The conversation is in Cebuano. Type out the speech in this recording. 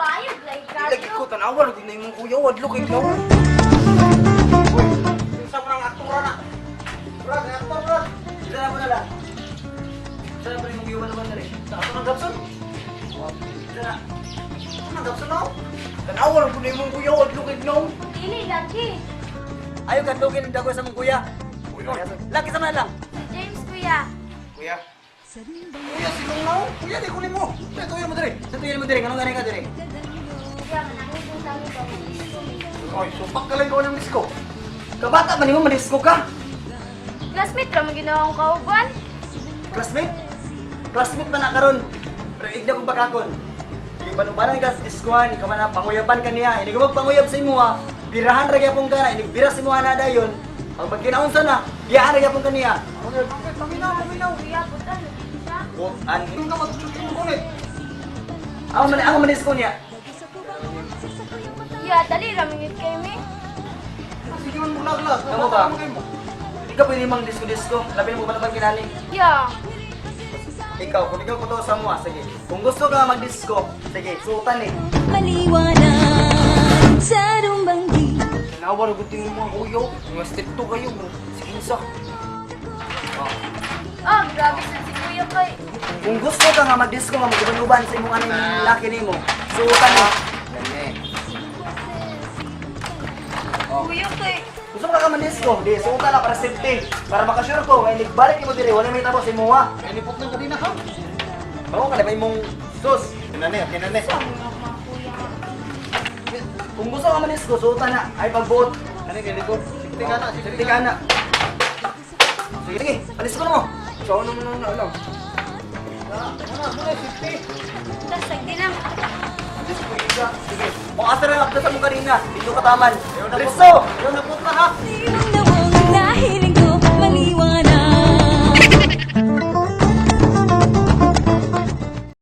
Bayog lagi Lagi kayo. ko tanawa lagi na imong kuya, wadlo kay no. Uy, sa parang aktor na. Brad, aktor, brad. Sila na po na lang. Sila na po yung giwan naman na rin. Sa ato ng Gabson. Sila na. Ano ng Gabson na? Tanawa lagi na imong kuya, wadlo kay no. Dili lagi. Ayaw kadlugin ang dagoy sa mong kuya. Laki sa man lang. Si James, kuya. Kuya, Kuya, silong na. Kuya, di kunin mo. Kuya, tuyo mo dire. Sa tuyin mo dire, anong ganay ka dire? Kuya, manangin ko sa amin ba mag-disco. Oy, supak ka lang ko ng disco. Kabata man nimo manisko ka. Classmate ra man ginawa akong kauban. Classmate? Classmate man na karon. Pero igna kong bakakon. Ibanubanan ka sa diskuhan, ikaw man na panguyaban ka niya. Hindi ka magpanguyab sa imo ha. Birahan ra gyapon ka na, inig bira sa imo na dayon. Pag magkinaunsa na, biyaan ra gyapon ka niya. Okay, okay, paminaw, paminaw. Kuya, butan lagi siya. Bukan. Hindi ka matuchukin mo ulit. Ako man manisko niya. Kuya, dali ra man gyud kay mi. Sige man mo laglag. Tama ba? Hindi ka pwede mang disco-disco. Labi mo ba naman kinani? Kuya, Ikaw, kung ikaw ko sa mo, ah, sige. Kung gusto ka mag-disco, sige, suotan eh. Maliwanag sa rumbang di tanawa lagi imong mga kuya. Mga stricto kayo, bro. Sige isa. ah, grabe sad si kuya kay. Kung gusto ka nga mag-disco nga mag-uban-uban sa imong anong laki nimo, suotan mo. Gani. Kuya kay. Gusto mo ka mag-disco, di suotan na para safety. Para makasure ko, nga balik nimo diri, wala may tabo sa imo ha. Ay, nipot ng kanina ha. Bago ka na ba imong sus. Kinane, kinane. Sa mga mga kuya. Kung gusto ka mag-disco, suotan na. Ay pagbuot. Kani kay likod. Safety ka na, Safety ka na. Sige, sige, panisko na mo. Sao naman na alam. Muna, muna, safety. Tas sagdi lang. Disco ka. Sige. O asa na ang sa mo kanina, dito ka taman. Diretso! Ayaw na putla ha. Di